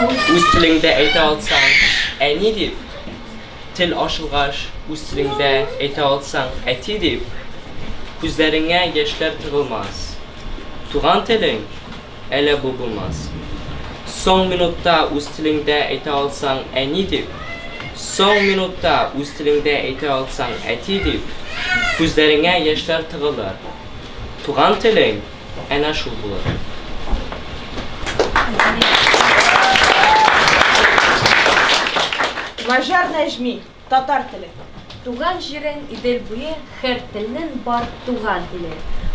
Үз телеңдә әйтә алсаң, әни дип, тел ачылгач, үз телеңдә әйтә алсаң, әти дип, күзләреңә яшьләр тыгылмас. Туган телең, әле бу булмас. Соң минутта үз телеңдә әйтә алсаң, әни дип, соң минутта үз телеңдә әйтә алсаң, әти дип, күзләреңә яшьләр тыгылыр. Туган телең әнә шул булыр. Наҗар Нәҗми, татар теле. Туган җирең Идел буе Һәр телнең бар туган иле.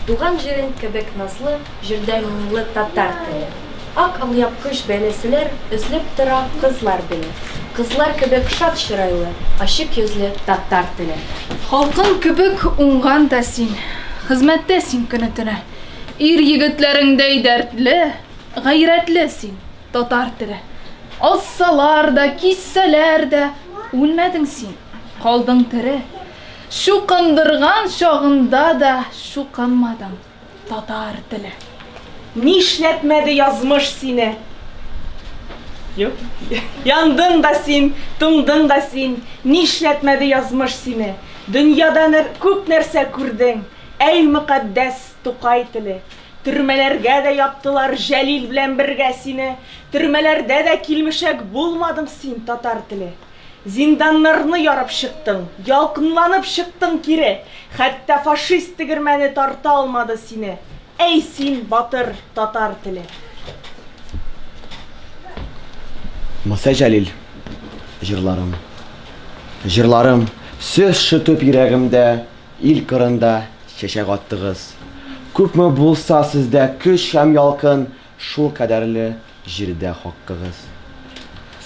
Туган җирең кебек назлы, Җырдай моңлы татар теле. Ак алъяпкыч бәйләсәләр, Өзелеп тора кызлар биле. Кызлар кебек шат чырайлы, Ачык йөзле татар теле. Халкың кебек уңган да син, Хезмәттә син көне-төне. Ир-егетләреңдәй дәртле, Гайрәтле син, татар теле. Ассалар да, киссәләр дә, Үлмәдең син, калдың тере. Чукындырган чагында да Чукынмадың, татар теле. Нишләтмәде язмыш сине? Юк. Яндың да син, туңдың да син, Нишләтмәде язмыш сине? Дөньяда күп нәрсә күрдең, Әй, мөкатдәс Тукай теле! Төрмәләргә дә яптылар Җәлил белән бергә сине, Төрмәләрдә дә килмешәк булмадың син, татар теле. Зинданнарны ярып чыктың, ялкынланып чыктың кире, Хәтта фашист тегермәне тарта алмады сине, Әй син, батыр татар теле! Муса Җәлил, Җырларым. Җырларым, сез шытып йөрәгемдә, Ил кырында чәчәк аттыгыз. Күпме булса сездә көч һәм ялкын, Шул кадәрле җирдә хаккыгыз.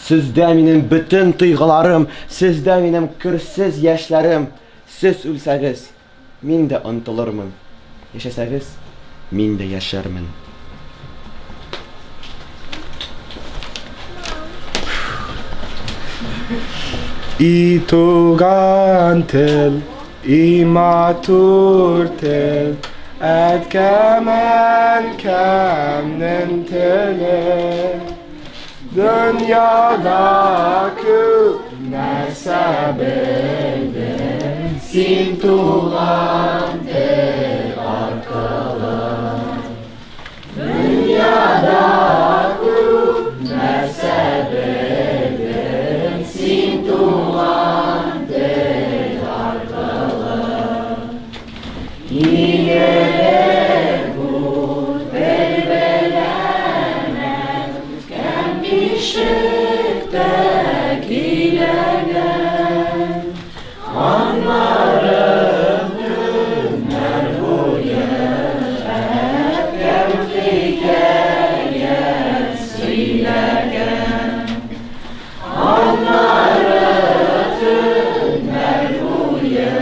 Сездә минем бөтен тойгыларым, Сездә минем керсез яшьләрем. Сез үлсәгез, мин дә онтылырмын, Яшәсәгез, мин дә яшәрмен. И туган тел, и матур тел, Әткәм, әнкәмнең теле. Дөньяда күп нәрсә белдем, Син туган тел аркылы. Дөньяда күп нәрсә белдем, Син туган тел аркылы. Игелек бу тел белән Әткәм бишектә көйләгән. Аннары көннәр буе әткәм хикәя сөйләгән. Аннары төннәр буе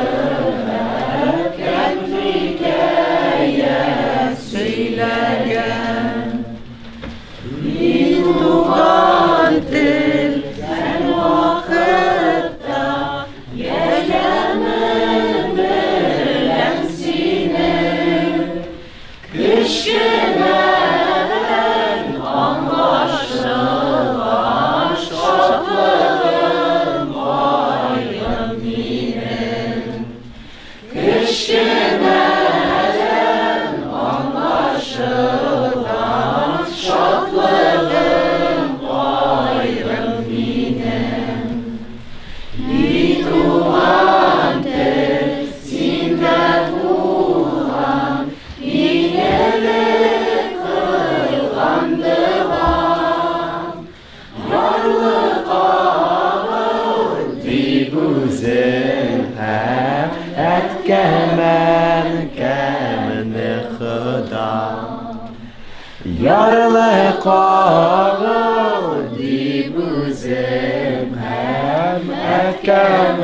әткәм хикәя сөйләгән. Мин туган тел һәрвакытта ярдәмең белән синең. Кечкенәдән аңлашыла шатлыгым, кайгым минем. Кечкенәдән аңлашыла шатлыгым, кайгым минем. И туган тел, синдә туган, иң элек кылган догам. Ярлыкагыл дип үзең һәм әткәм, әнкәмне Хода. Ярлыкагыл дип үзең һәм әткәм,